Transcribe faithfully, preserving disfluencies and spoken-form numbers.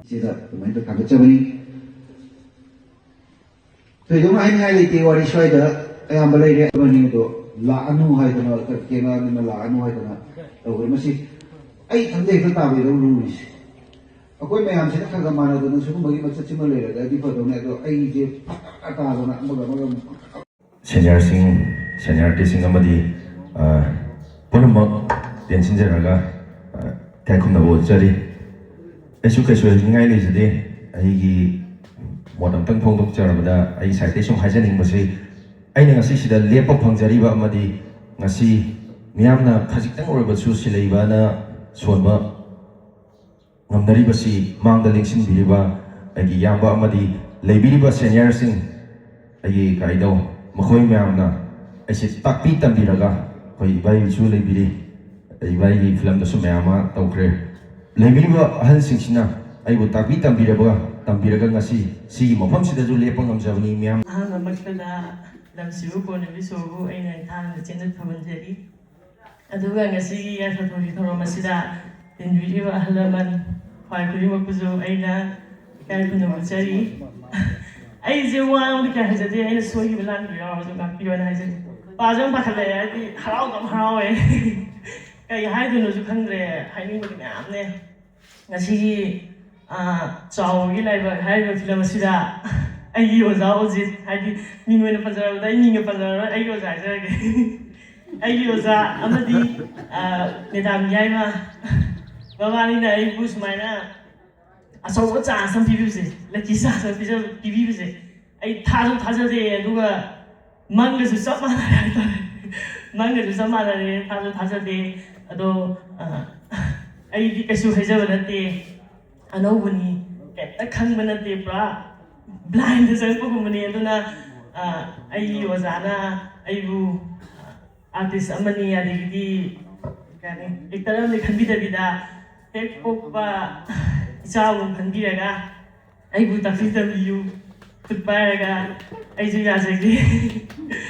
ꯏꯆꯦꯗ ꯑꯗꯨꯃꯥꯏꯅ ꯊꯥꯒꯠꯆꯕꯅꯤ꯫ ꯊꯣꯏꯗꯣꯛꯅ ꯍꯥꯏꯅꯤꯡꯉꯥꯏ ꯂꯩꯇꯦ, ꯋꯥꯔꯤ ꯁ꯭ꯋꯥꯏꯗ ꯑꯌꯥꯝꯕ ꯂꯩꯔꯦ꯫ ꯑꯃꯅꯤ ꯑꯗꯣ ꯂꯥꯛꯑꯅꯨ ꯍꯥꯏꯗꯅ, ꯀꯦꯅꯥꯗꯅ ꯂꯥꯛꯑꯅꯨ ꯍꯥꯏꯗꯅ ꯇꯧꯈ꯭ꯔꯦ꯫ ꯃꯁꯤ ꯑꯩ ꯏꯊꯟꯗ ꯍꯦꯛꯇ ꯇꯥꯕꯤꯗꯧ ꯂꯨꯔꯤꯁꯦ꯫ ꯑꯩꯈꯣꯏ ꯃꯌꯥꯝꯁꯤꯅ ꯈꯔ ꯈꯔ ꯃꯥꯟꯅꯗꯅ ꯁꯤꯒꯨꯝꯕꯒꯤ ꯃꯆꯠꯁꯤꯃ ꯂꯩꯔꯒꯗꯤ ꯐꯗꯧꯅꯦ꯫ ꯑꯗꯣ ꯑꯩꯁꯦ ꯐꯔꯛ ꯇꯥꯗꯅ ꯑꯃꯒ ꯑꯃꯒ ꯑꯃꯨꯛ ꯁꯦꯅꯤꯌꯔꯁꯤꯡ, ꯁꯦꯅꯤꯌꯔ ꯑꯥꯔꯇꯤꯁꯁꯤꯡ ꯑꯃꯗꯤ, ꯑ, ꯄꯨꯝꯅꯃꯛ ꯇꯦꯟꯁꯤꯟꯖꯔꯒ, ꯑ, ꯏꯀꯥꯏ ꯈꯨꯝꯅꯕ ꯎꯠꯆꯔꯤ꯫ ꯑꯩꯁꯨ ꯀꯩꯁꯨ ꯍꯥꯏꯅꯤꯡꯉꯥꯏ ꯂꯩꯖꯗꯦ꯫ ꯑꯩꯒꯤ ꯃꯣꯠ ꯑꯝꯇꯪ ꯐꯣꯡꯗꯣꯛꯆꯔꯕꯗ, ꯑꯩ ꯁꯥꯏꯠꯇꯒꯤ ꯁꯨꯝ ꯍꯥꯏꯖꯅꯤꯡꯕꯁꯤ, ꯑꯩꯅ ꯉꯁꯤ ꯁꯤꯗ ꯂꯦꯞꯄ ꯐꯪꯖꯔꯤꯕ ꯑꯃꯗꯤ ꯉꯁꯤ ꯃꯤꯌꯥꯝꯅ ꯈꯖꯤꯛꯇꯪ ꯑꯣꯏꯔꯕꯁꯨ ꯁꯤꯜꯂꯛꯏꯕꯅ ꯁꯣꯟꯕ ꯉꯝꯅꯔꯤꯕꯁꯤ ꯃꯥꯡꯗ ꯂꯦꯡꯁꯤꯟꯕꯤꯔꯤꯕ ꯑꯩꯒꯤ ꯏꯌꯥꯝꯕ ꯑꯃꯗꯤ ꯂꯩꯕꯤꯔꯤꯕ ꯁꯦꯅꯤꯌꯔꯁꯤꯡ, ꯑꯩꯒꯤ ꯀꯩꯗꯧ, ꯃꯈꯣꯏ ꯃꯌꯥꯝꯅ ꯑꯩꯁꯦ ꯇꯥꯛꯄꯤ ꯇꯝꯕꯤꯔꯒ, ꯑꯩꯈꯣꯏ ꯏꯕꯥꯏꯁꯨ ꯂꯩꯕꯤꯔꯤ, ꯏꯕꯥꯏꯒꯤ ꯐꯤꯂꯝꯗꯁꯨ ꯃꯌꯥꯝ ꯑꯃ ꯇꯧꯈ꯭ꯔꯦ꯫ ꯂꯩꯕꯤꯔꯤꯕ ꯑꯍꯜꯁꯤꯡꯁꯤꯅ ꯑꯩꯕꯨ ꯇꯥꯛꯄꯤ ꯇꯝꯕꯤꯔꯕ, ꯇꯝꯕꯤꯔꯒ ꯉꯁꯤ ꯁꯤꯒꯤ ꯃꯐꯝꯁꯤꯗꯁꯨ ꯂꯦꯞꯄ ꯉꯝꯖꯕꯅꯤ꯫ ꯃꯌꯥꯝ ꯑꯍꯥꯟꯕꯃꯛꯇꯗ ꯂꯝꯁꯤꯕꯨ ꯀꯣꯟꯅꯕꯤ ꯁꯣꯕꯨ ꯑꯩꯅ ꯊꯥꯡꯅ ꯆꯦꯟꯖꯟ ꯊꯝꯍꯟꯖꯔꯤ꯫ ꯑꯗꯨꯒ ꯉꯁꯤꯒꯤ ꯌꯥꯏꯐ ꯊꯧꯔꯤ ꯊꯧꯔꯝ ꯑꯁꯤꯗ ꯇꯤꯟꯕꯤꯔꯤꯕ ꯑꯍꯜ ꯂꯃꯟ ꯈ꯭ꯋꯥꯏ ꯈꯨꯗꯤꯡꯃꯛꯄꯨꯁꯨ ꯑꯩꯅ ꯏꯀꯥꯏ ꯈꯨꯝꯅꯕ ꯎꯠꯆꯔꯤ꯫ ꯑꯩꯁꯦ ꯋꯥ ꯉꯥꯡꯕꯗꯤ ꯀꯌꯥ ꯍꯩꯖꯗꯦ, ꯑꯩꯅ ꯁꯣꯏꯈꯤꯕ ꯂꯥꯟꯈꯤꯕ ꯌꯥꯎꯔꯁꯨ ꯉꯥꯛꯄꯤꯌꯣꯅ ꯍꯥꯏꯖꯒꯦ꯫ ꯄꯥꯁꯨ ꯌꯥꯝ ꯄꯥꯈꯠꯂꯛꯑꯦ, ꯍꯥꯏꯗꯤ ꯍꯔꯥꯎꯗꯤ ꯌꯥꯝ ꯍꯔꯥꯎꯋꯦ꯫ ꯀꯩ ꯍꯥꯏꯗꯣꯏꯅꯣꯁꯨ ꯈꯪꯗ꯭ꯔꯦ, ꯍꯥꯏꯅꯤꯡꯕꯗꯤ ꯃꯌꯥꯝꯅꯦ꯫ ꯉꯁꯤꯒꯤ, ꯑꯥ, ꯆꯥꯎꯕꯒꯤ ꯂꯥꯏꯕꯛ ꯍꯥꯏꯔꯤꯕ ꯐꯤꯂꯝ ꯑꯁꯤꯗ ꯑꯩꯒꯤ ꯑꯣꯖꯥ ꯑꯣꯖꯤꯠ, ꯍꯥꯏꯗꯤ ꯃꯤꯡ ꯑꯣꯏꯅ ꯄꯟꯖꯔꯕꯗ ꯑꯩ ꯃꯤꯡꯒ ꯄꯟꯖꯔꯔꯣꯏ, ꯑꯩꯒꯤ ꯑꯣꯖꯥ ꯍꯥꯏꯖꯔꯒꯦ꯫ ꯑꯩꯒꯤ ꯑꯣꯖꯥ ꯑꯃꯗꯤ, ꯑꯥ, ꯃꯦꯗꯥꯝ ꯌꯥꯏꯃ, ꯃꯕꯥꯅꯤꯅ ꯑꯩꯕꯨ ꯁꯨꯃꯥꯏꯅ ꯑꯆꯧꯕ ꯆꯥꯟꯁ ꯑꯃ ꯄꯤꯕꯤꯕꯁꯦ, ꯂꯛꯀꯤ ꯆꯥꯟꯁ ꯑꯃ ꯄꯤꯖ-, ꯄꯤꯕꯤꯕꯁꯦ ꯑꯩ ꯊꯥꯁꯨ ꯊꯥꯖꯗꯦ, ꯑꯗꯨꯒ ꯃꯪꯒꯁꯨ ꯆꯞ ꯃꯥꯟꯅꯔꯦ ꯍꯥꯏꯇꯥꯔꯦ꯫ ꯃꯪꯒꯁꯨ ꯆꯞ ꯃꯥꯟꯅꯔꯦ, ꯊꯥꯁꯨ ꯊꯥꯖꯗꯦ꯫ ꯑꯗꯣ, ꯑ, ꯑꯩꯗꯤ ꯀꯩꯁꯨ ꯍꯩꯖꯕ ꯅꯠꯇꯦ, ꯑꯅꯧꯕꯅꯤ, ꯀꯩꯝꯇ ꯈꯪꯕ ꯅꯠꯇꯦ, ꯄꯨꯔꯥ ꯕ꯭ꯂꯥꯏꯟꯗ ꯆꯪꯉꯛꯄꯒꯨꯝꯕꯅꯤ꯫ ꯑꯗꯨꯅ, ꯑ, ꯑꯩꯒꯤ ꯑꯣꯖꯥꯅ ꯑꯩꯕꯨ, ꯑ, ꯑꯥꯔꯇꯤꯁ ꯑꯃꯅꯤ, ꯑꯗꯒꯤꯗꯤ ꯀꯩ ꯍꯥꯏꯅꯤ, ꯑꯦꯛꯇꯔ ꯑꯃꯅꯤ ꯈꯟꯕꯤꯗꯕꯤꯗ ꯍꯦꯛ ꯄꯣꯛꯄ ꯏꯆꯥꯕꯨ ꯈꯟꯕꯤꯔꯒ ꯑꯩꯕꯨ ꯇꯥꯛꯄꯤ ꯇꯝꯕꯤꯌꯨ, ꯈꯨꯠ ꯄꯥꯏꯔꯒ ꯑꯩꯁꯨ ꯌꯥꯖꯒꯦ꯫